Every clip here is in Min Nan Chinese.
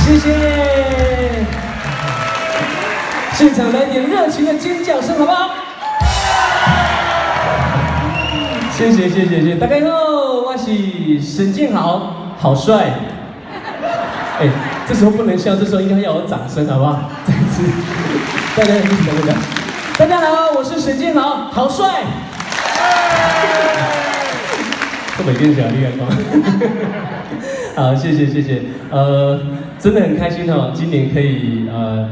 謝謝。現場來點熱情的尖叫聲，好不好？謝謝謝謝謝謝，大家好，我是沈建豪，好帥。哎，這時候不能笑，這時候應該要有掌聲，好不好？再一次，大家一起來，大家。大家好，我是沈建豪，好帥。這麼變小厲害嗎？好，謝謝謝謝，真的很開心哦，今年可以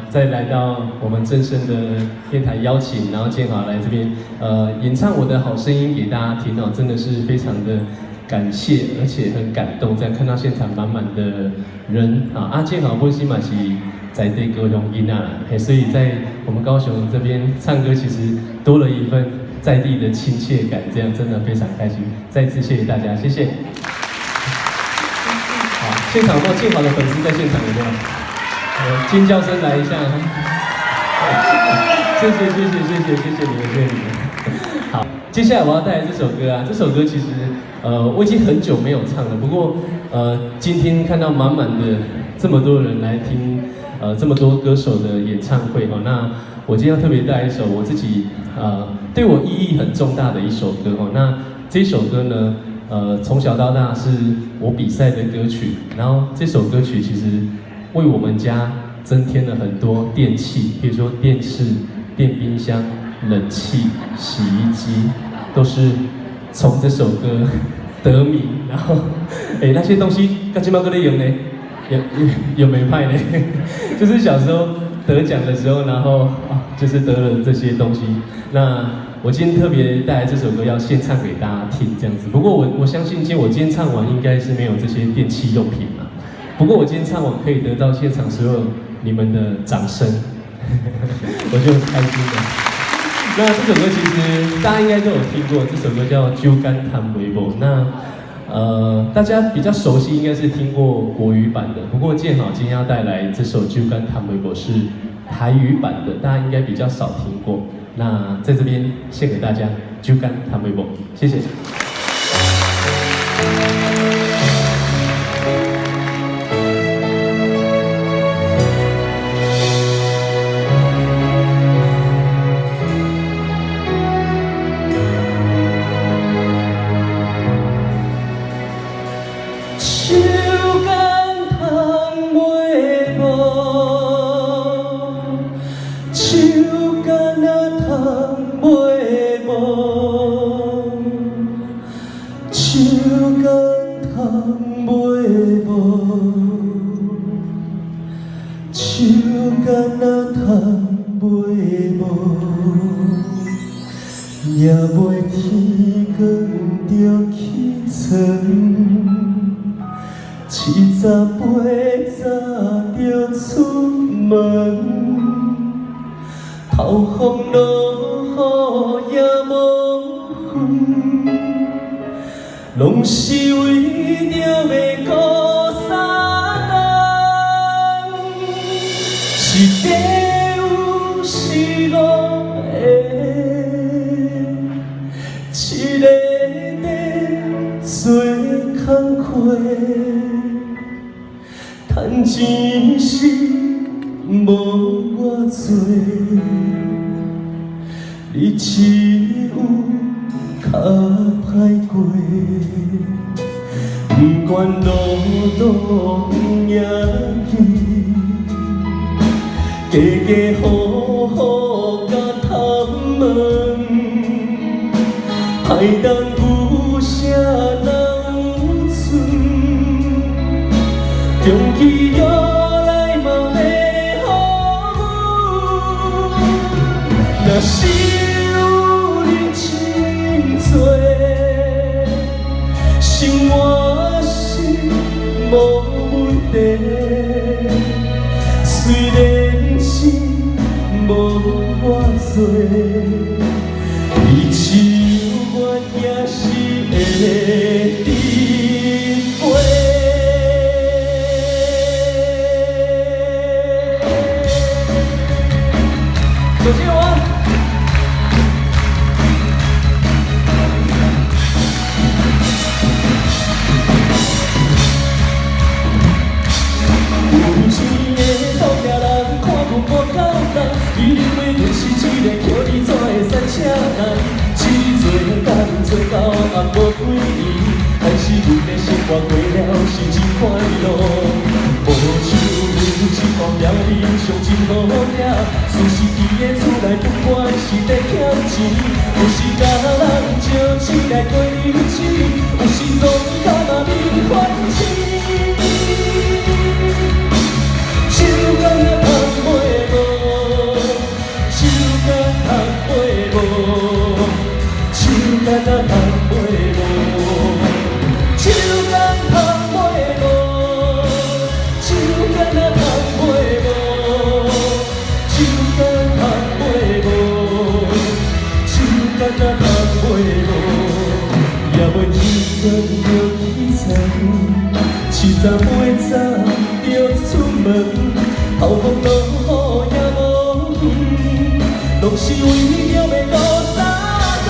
再來到我們正聲的電台邀請，然後建豪來這邊演唱我的好聲音給大家聽哦，真的是非常的感謝，而且很感動，這樣看到現場滿滿的人啊，阿建豪本身嘛是在地高雄囡仔啦，所以在我們高雄這邊唱歌，其實多了一份在地的親切感，這樣真的非常開心。再次謝謝大家，謝謝。好，現場有沒有建豪的粉絲在現場？有沒有？尖叫聲來一下。謝謝謝謝謝謝謝謝你們，謝謝你們。好，接下來我要帶來這首歌啊，這首歌其實我已經很久沒有唱了，不過今天看到滿滿的這麼多人來聽，這麼多歌手的演唱會哦，那我今天要特別帶來一首我自己對我意義很重大的一首歌哦。那這首歌呢，從小到大是我比賽的歌曲，然後這首歌曲其實為我們家增添了很多電器，比如說電視、電冰箱、冷氣、洗衣機，都是從這首歌得名。然後，哎，那些東西，到這馬閣咧用呢？有沒派呢？就是小時候得獎的時候，然後啊，就是得了這些東西。那我今天特別帶來這首歌，要獻唱給大家聽，這樣子。不過我相信，今天我今天唱完，應該是沒有這些電器用品嘛。不過我今天唱完，可以得到現場所有你們的掌聲，我就很開心了。那這首歌其實大家應該都有聽過，這首歌叫《酒干倘賣無》。那大家比較熟悉應該是聽過國語版的，不過建豪今天要帶來這首《酒干倘賣無》是台語版的，大家應該比較少聽過。那在這邊獻給大家《酒干倘賣無》，謝謝。酒干倘賣無，酒干倘賣無，酒干倘賣無，酒干倘賣無，也袂天光就起床。七早八早就出門，透風落雨也無園，攏是為著欲顧三頓。是地有是無的，一個在做工課。趁錢是無偌濟，日子有較歹過。不管路途遠近，家家戶戶共探問，歹人有啥若有剩？中起药来嘛欲予阮，若是有人真多，生活是無問題。雖然是無偌濟，日子永遠也是會得過。首先我。有一時佇个厝內不管是咧欠錢，有時共人招起來過日子，有時總感覺面番青。手敢若空尾無，手敢空尾無，手敢若空尾無，手敢空尾無，手敢若空尾無，手敢空尾無，手敢若空尾無，也袂天光就起床，七早八早就出門，頭風落雨也無遠，攏是為著欲顧三頓。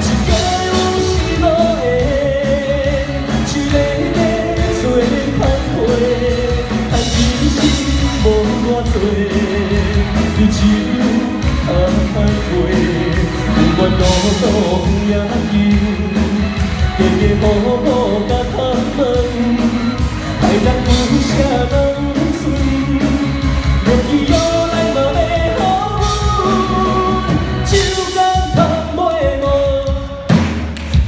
一家有時無閒，一个咧做工課，但其實無偌濟，日子較歹過，不管路途遠也近，家家戶戶共敲門，害人有啥農村，落去雨來嘛欲予阮，手敢空尾無，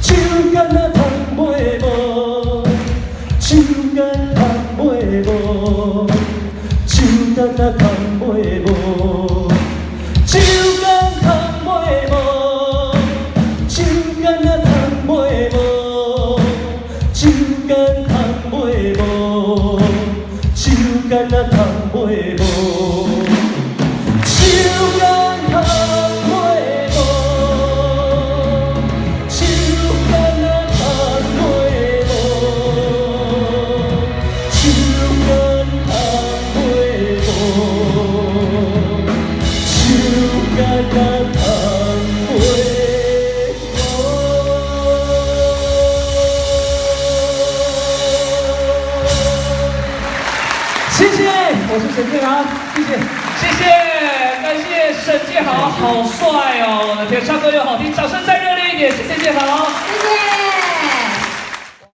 手敢若空尾無，手敢空尾無，手敢若空尾無，手敢空尾無，手敢若空尾無，手敢空尾無，手敢若空尾無，手敢空尾無，手敢若空尾無，手敢空尾無，手敢若空尾無。謝謝，我是沈建豪，謝謝。謝謝，感謝沈建豪，好帥哦！我的天，唱歌又好聽，掌聲再熱烈一點，謝謝建豪。謝謝。